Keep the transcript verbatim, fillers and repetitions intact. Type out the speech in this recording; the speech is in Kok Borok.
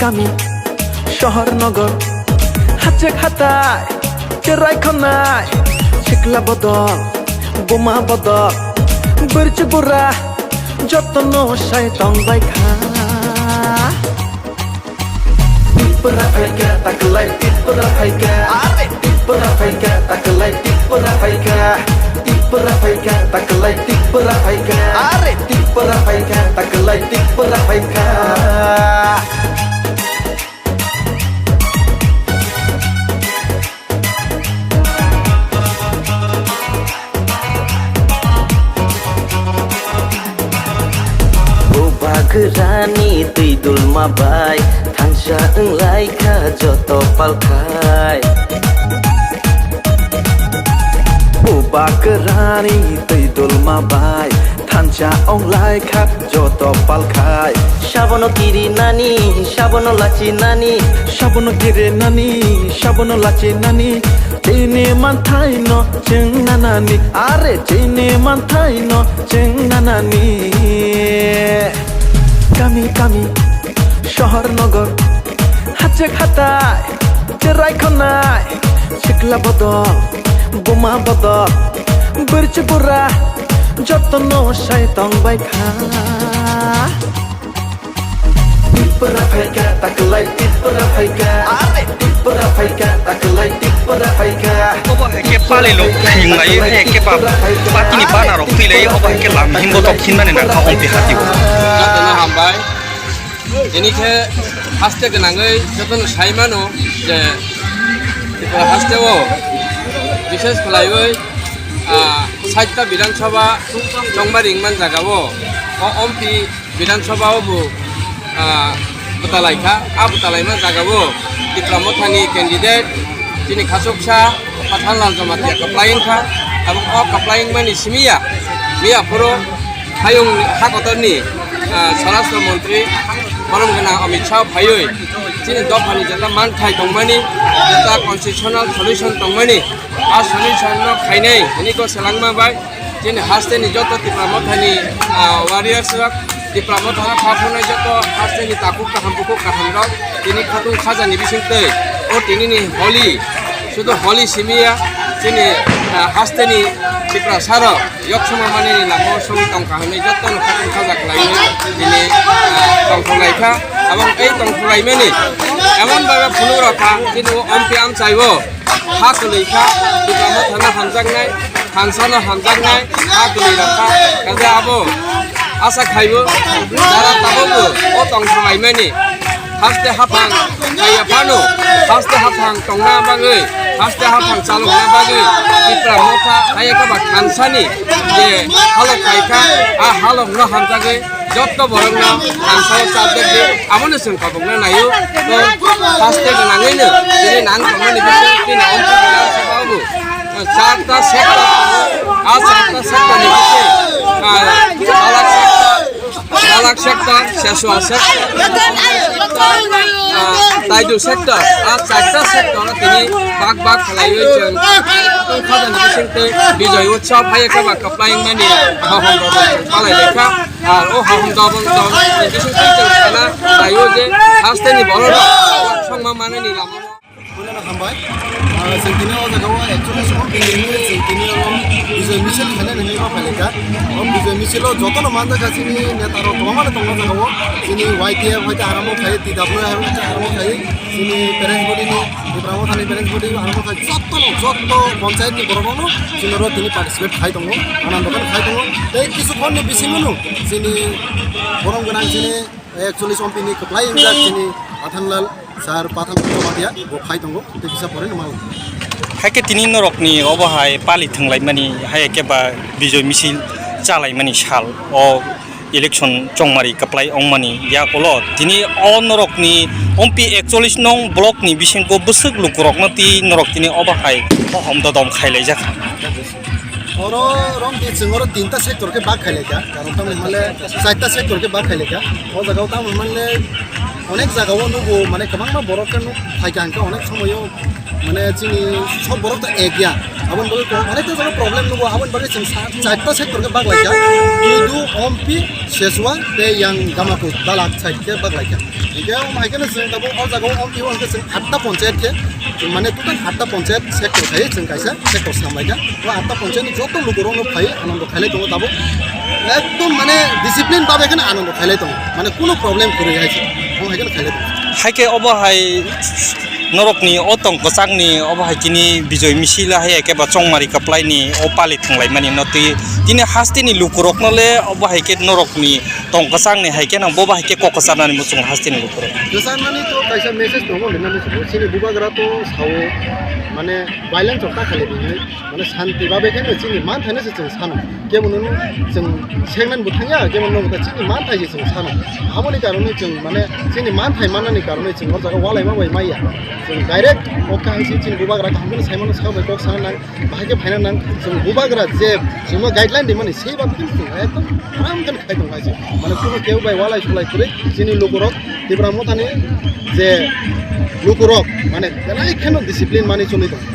Sohor nogor, hachek hatai, cherai khonai, sikla bodol, buma bodol, bwrchi bura, jotono sai tong bai kha. Tipra phaikha, taklai Tipra phaikha. Are Tipra phaikha, taklai Tipra phaikha. Tipra phaikha, taklai Tipra phaikha. Are Tipra phaikha, taklai Tipra phaikha. Bubagrani twi dulma bai thansa wnglai kha joto palkhai. Bubagrani twi dulma bai thansa wnglai kha joto palkhai. Sabono kiri nani, sabono lachi nani. Sabono kiri nani, sabono lachi nani. Chini manthai no chwng nanani, are chini manthai no chwng nanani. Kami kami, sohor nogor, hachek hatai, cherai khonai, sikla bodol, buma bodol, bwrchi bura, jotono sai tong bai kha. Tipra phaikha, taklai Tipra phaikha. Are Tipra phaikha, taklai Tipra phaikha. Obo hai khe pali lok thwng lai, hai khe ba patini bana rok thwi lai, obo hai khe lam himbo tok hinmani nangkha ompi hati o. Jotono hambai. Tini khe haste gwnangwi jotono sai mano je Tripura haste o bishes khlaiwi, ah, sait ta Bidhan Sabha chongmari wngman jaga o, o ompi Bidhan Sabha o bo, ah, bwtalai kha. A bwtalaima jaga o Tipra Mothani candidate chini khachuksa Pathanlal Jamatia kwplai wngkha. Abo o kwplai wngmani simi ya, miya phuru hayung hakotorni, ah, Swarashtra Montri borom gwnang Amit Shah phaiwi chini dophani jeta manthai tongmani, jeta constitutional solution tongmani, a solution no khainai hwnwi kok selangma bai. Chini haste ni joto Tipra Mothani, ah, warriors rok, Tipra Mothano kha phunai joto haste ni takhuk kaham bukhuk kaham rok, tini khatung khaja ni bising twi o tini ni holi, sudu holi simi ya, chini, ah, haste ni Tiprasa rok yok suma mani ni lama o song tong kaham ni joto no khatung khaja khlai ni tini, ah, tong phunai kha, abang ei tong phunai mani emon baba phunuk rok kha chini o ompi amchai o. Ha kwlwi kha, Tipra Mothano hamjaknai, thansano hamjaknai, ha kwlwi rok kha. Kaisa abo asa khaibo, jara tabukbo o tong thanglaimani. Haste haphang khaiya phano, haste haphang tongna bagwi, haste haphang chalokna bagwi, Tipra Motha haiya khe ba thansani je halok khai kha, a halokno hamjagwi, Jotto borokno ang sao subject di, aboni chwng kobokno naio. To haste gwnangwino tini nang tongmani bising tini omtwi Bidhan Sabha o bo, ah, charta sector tongo. A charta sector ni bising, ah, Balak sector, Balak sector, Seswa sector, ah, Taidu sector, a charta sector o tini bak bak khlaiwi chwng tongkha jani bising tei Bijoy Utsav hai khe ba kwplai wngmani hohom rok palai lai kha. Ar o hahum dobon dobon ni bising twi chwng sana laio je haste ni borok rok songma manani lama. Puilano hambai. Ah, chwng tini o jaga o actually song tini chwng tini o Bijoy Misil khainani hinwi ma phailai kha. O Bijoy Misil o jotono manjak kha chini neta rok kwbangma no tongo jaga o. Chini Y T F hai khe haramo khai, T W hai khe haramo khai. Chini parents body ni, Tipra Mothani parents body ni, aro mothai jotto no, jotto panchayat ni borok rok no chini oro tini participate khai tongo, nanan dokan khai tongo. Tei kisu khon ni bisingo no chini borom gwnang chini ekchollish M P ni kwplai wngjak chini Pathanlal sir, Pathan Jamatia bo khai tongo, tei kisa pore no mal. Hai khe tini norok ni obo hai pali thwnglaimani, hai khe ba Bijoy Misil chalaimani sal o. Election chongmari kwplai wngmani yakulo tini o norokni ompi ekchollish nong block ni bisingo bwswk lukurokno twi norok tini obo hai hohom dodom khailaijak. Oro romtwi chwng oro tinta sector khe bak khailaikha, karon tamoni hwnle charta sector khe bak khailaikha. O jaga o tamoni hwnle onek jaga o nugo, mane kwbangma borok khe nuk phaikha hwnkhe onek somoyo Mane chini sob borok to ek ya. Aboni bagwi kok-, onek ta jaga problem nugo. Aboni bagwi chwng sa-, charta sector khe bak lai kha. Kidu, Ompi, Seswa tei yang Damakur dalak side khe bak lai kha. Hingke omo hai kheno chwng tabuk o jaga o Ompi o hingke chwng atta ponchayat khe, mane total atta ponchayat sector khai chwng kaisa sector samlai kha. O atta ponchayat ni joto lukurok no phai anondo khailai tongo tabuk. Ekdom mane discipline babe kheno anondo khailai tongo. Mane kuno problem kwrwi hai se. Omo hai kheno khailai tongo. Hai khe obo hai norokni o tong kwchangni obo hai tini Bijoy Misil hai khe ba Chongmari Kwplaini o pali thanglaimani no twi tini hasteni lukurokno le obo hai khe norokni tong kwchangni hai khe nang bobo hai khe kok kwcharnani muchungo hasteni lukurok. Kwcharnani to kaisa message tongo, nini muchungo chini bubagra to sao, mane violence rok ta khali bini. Mane shanti babe khe chini manthaino se chwng sano. Kebo nono chwng sengmani bo thangya, kebo nono chini manthai se chwng sano. Aboni karone chwng mane chini manthai mannani karone chwng o jaga walai ma bai maya. Chwng direct o kaham se chini bubagra kaham khe saimano sa bai kok sana nang, bahai khe phaina nang. Chwng bubagra je chwngno guideline rimani se ba khe chwng ekdom aram khe khai tong hai se. Mane kuno kebo bai walai sulai kwrwi chini lukurok Tipra Mothani je lukurok mane belai kheno discipline mani choli tong.